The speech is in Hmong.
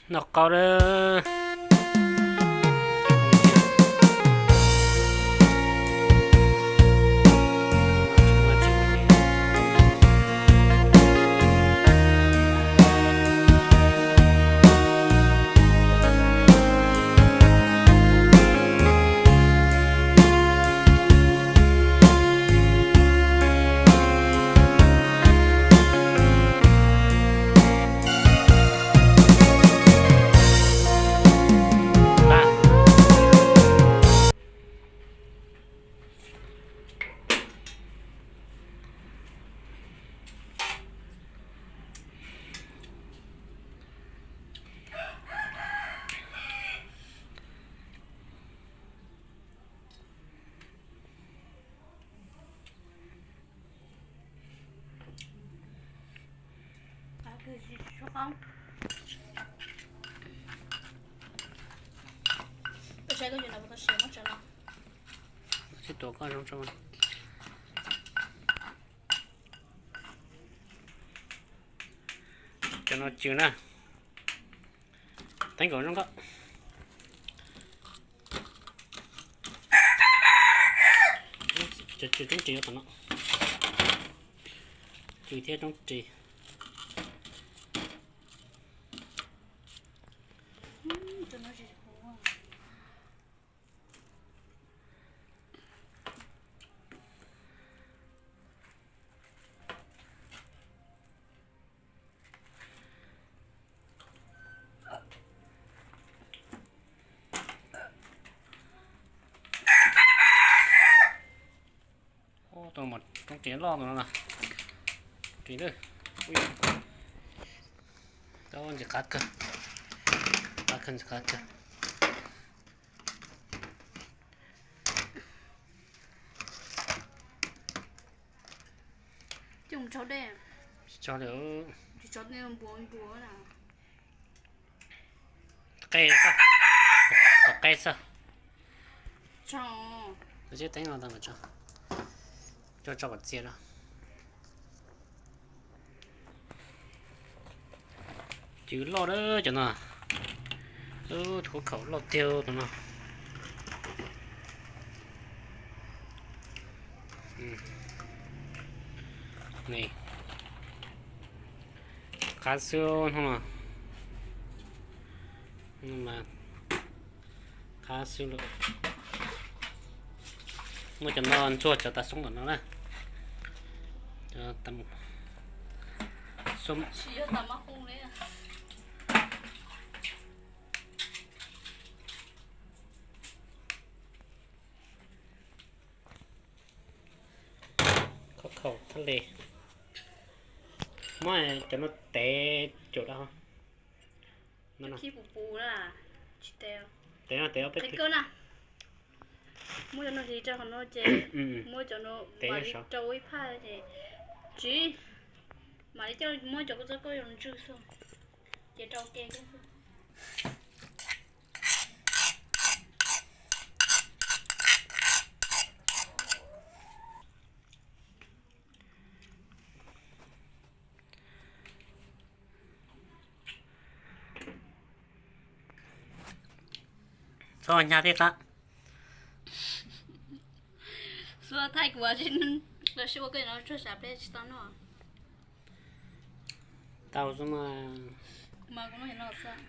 Noj qab lawm. Sib tuav koj zoo tso. Cov no cws na. Teeb nkaus zoo nkauj. Cov cws roob ris tom no. Cws thiab roob ris. Tus no mas roob ris loj tus no na. Ris lawm. Ntxim qab kawg. Qab kawg, ntxim qab kawg. Tso li. Qe, qe xwb. Tso, tso kom txias na. Cws loj dab cov no. Tus khaub khaum loj tiag tus no. Qab xwb no. Qab xwb lawm. Muab cov no ntxuag cov tav xoob tom no na. Khaub khaum thaj le. Muab cov no tev caum dab. Tev no tev ob peb teg. Muab cov no hliv rau qhov no ces muab cov no mam li rau ib phaj ces tsis, mam li coj muab cov kua txob kauj zoo ntswg xwb ces rau ke. Txhob hnyav thiab qab. Xub thaij kuv los sib ua koj no tsuag tsam peb tsis tau noj. Tau xwb mas. Mas kuv noj no xwb.